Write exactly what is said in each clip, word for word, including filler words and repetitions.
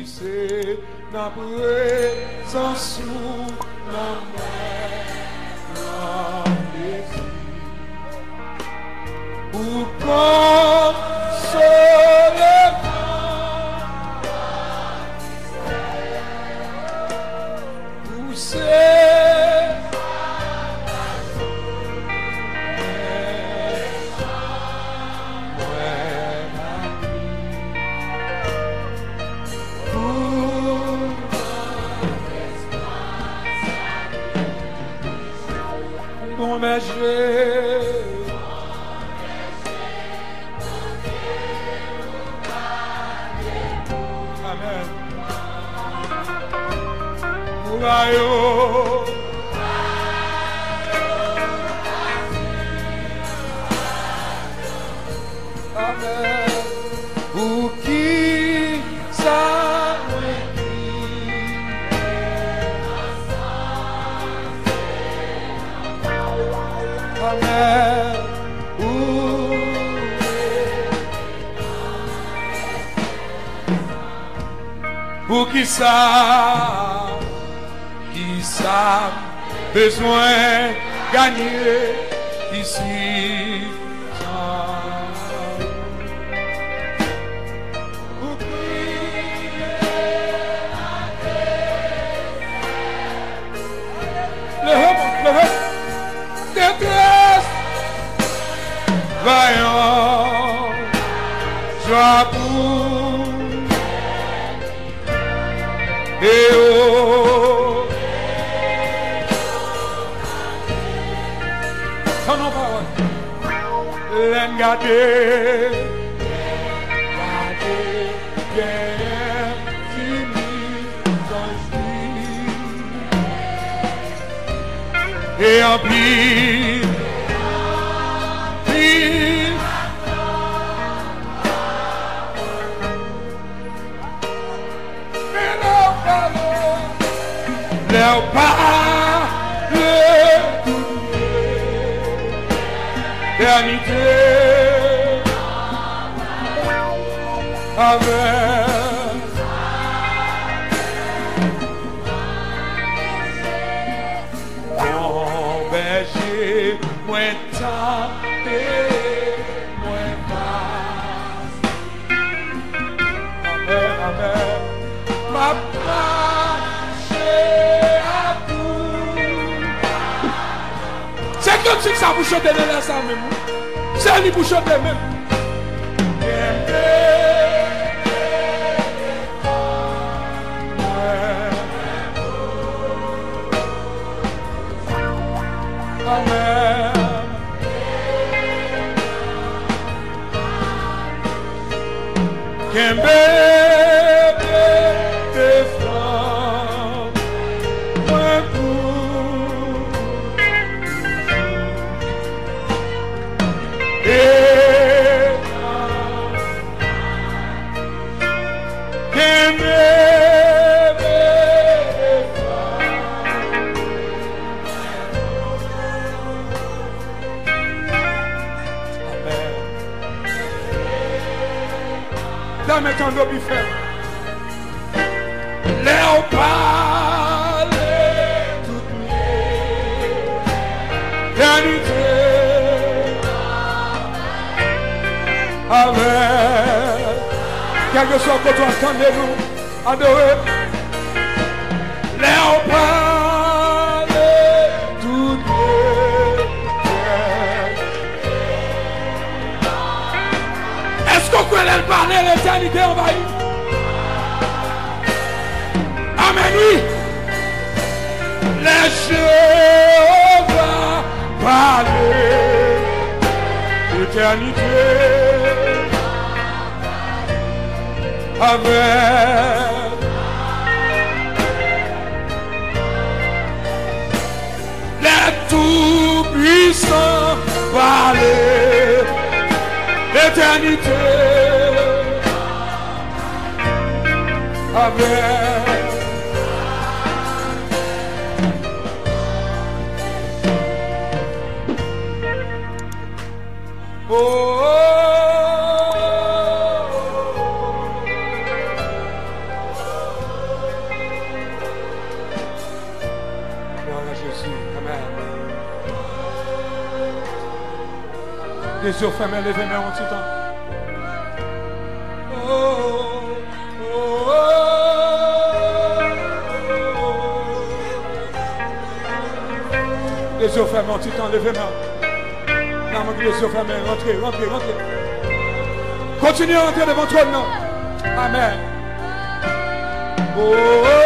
Se nan prezans ou, nan mwen, nan plezi. Ou konsole m. Ou se Bon bèje. Amèn. Ou ba yo. Amèn. Poukisa mwen kriye? Amèn. Ou Poukisa, kisa m bezwen ganye isi? Leve, leve. Detrès. Vayan. Jwa pou. E yo. Tann yon pawòl. Lè n gade. Gade. Genyen fini zanj li. E anpil, anpil. Men lè w pale, lè w pale tout etènite avè Bon bèje, mwen tande, mwen pase. Amèn, amèn. M ap mache ak ou. Se kantik sa pou chante nan lè sa menm, wi. Se li pou chante menm. Amèn. Kenbe, kenbe flanm mwen pou toujou. E kenbe, kenbe flanm. Amèn. Dame tande pi fè. Lè w pale tout etènite avè. Kèlkeswa kote w ap tande nou, adore. Lè w pale tout etènite. Èske w kwè lè l pale, letènite anvayi? Amèn, wi. Lè Jewova pale, letènite avè. Lè Toupisan pale, letènite avè. Oh, oh, oh, oh. Lè zye w fèmen, leve men w yon ti tan. Oh, oh, oh, oh. Lè zye w fèmen yon ti tan, leve men w. Nan mwen ki lè zye w fèmen, rantre, rantre, rantre. Kontinye rantre devan twòn nan. Amèn. Oh, oh, oh, oh.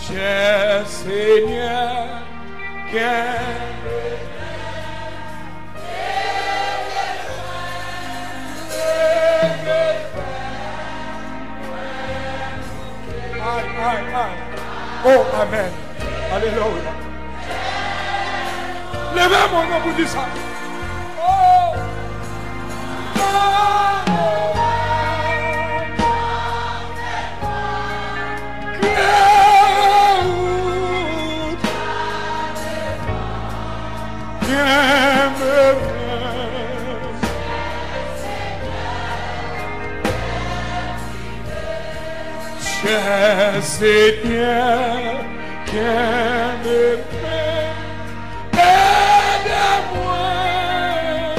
Chè Senyè, kenbe Ay, ay, ay. Oh, amèn. Alelouya. Leve men w pou di sa. Oh. Kenbe men. Chè Senyè, kenbe men, ede mwen.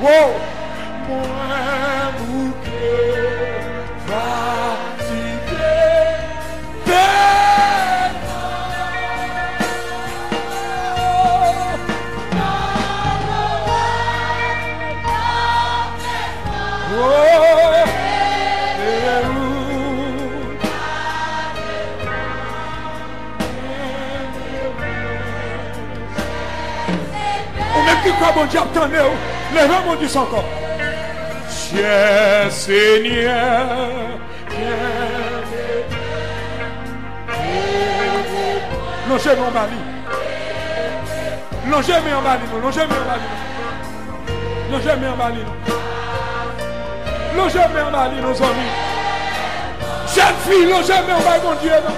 Wow! Mwen bouke, fatige. Ou menm ki kwè Bondye ap tande w, leve men w di sa ankò. Chè Senyè, lonje men w ba li. Lonje men w ba li, non. Lonje men w ba li, non. Lonje men w ba li, non. Lonje men w ba li, non, zanmi. Jèn fi, lonje men w bay Bondye, non.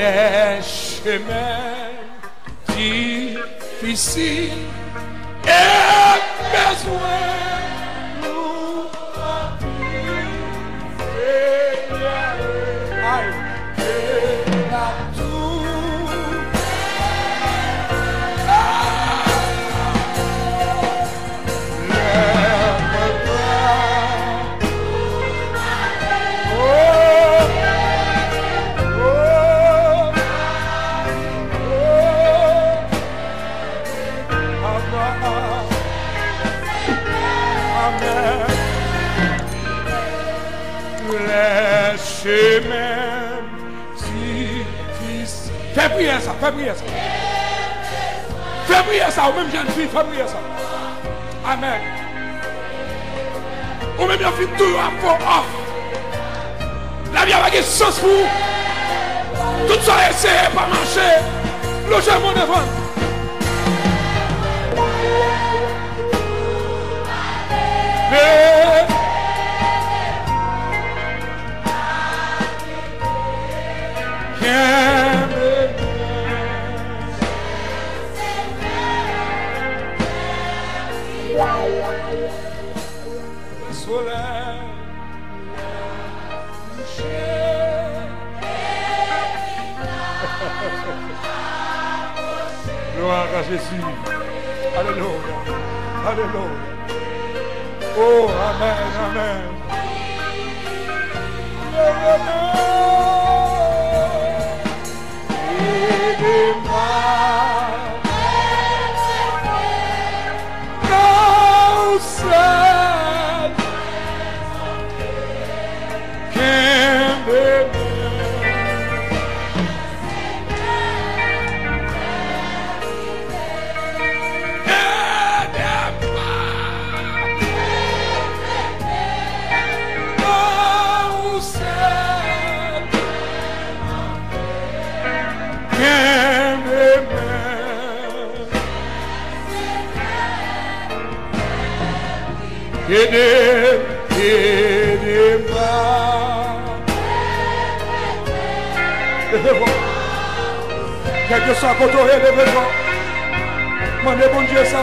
Lè chemen difisil e bezwen nou anpil, Senyè, ay, ke n ap tou. Amèn. Lè chemen difisil. Fè priyè sa, fè priyè sa. Fè priyè sa, ou menm jèn fi, fè priyè sa. Amèn. Ou menm yo fin tou yo ap fè w òf. Lavi a pa gen sans pou ou. Tout sa w eseye pa mache. Lonje men w devan. Hey. Kenbe men. Solèy kouche. Gloire à Jésus. Alelouya. Alelouya. Oh, amèn, amèn. Ede m pa nan ou sèl. Kenbe men. Ede m pa nan ou sèl. Ede m, ede m pa. Leve vwa. Kèlkeswa kote w ye, leve vwa. Mande Bondye sa.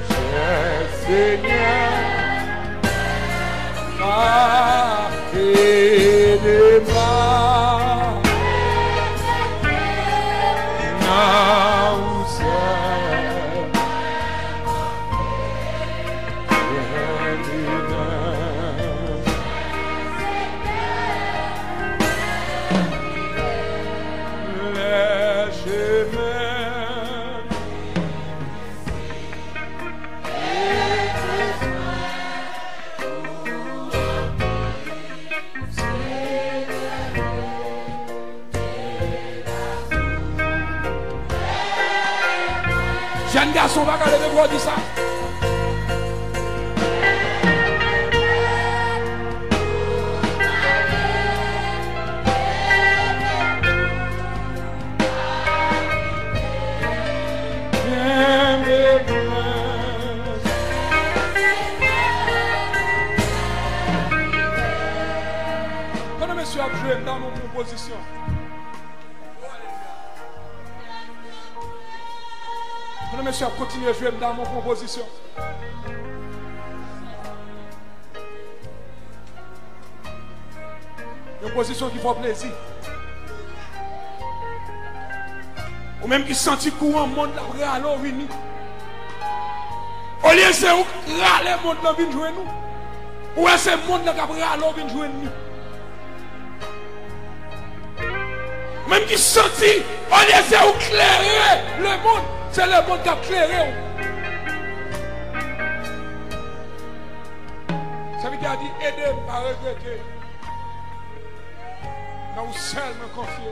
Chè Senyè, pa ede m pa. Nan ou sèl. Jèn gason, pa ka leve vwa di sa. Pandan mesye ap jwe, m ta renmen w pran pozisyon. Pandan mesye ap kontinye jwe, m ta renmen w pran pozisyon. Yon pozisyon ki fè w plezi. Ou menm ki santi kouran mond la ap rale w vini. Olye se ou k rale mond lan vin jwenn ou, ou wè se mond lan k ap rale w vin jwenn li. Ou menm ki santi, olye se ou k klere lemonn, se lemonn k ap klere w. Sèvitè a di, ede m pa regrete. Nan ou sèl mwen konfye.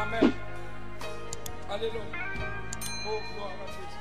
Amèn. Alelouya. Oh, glwa a Jezi.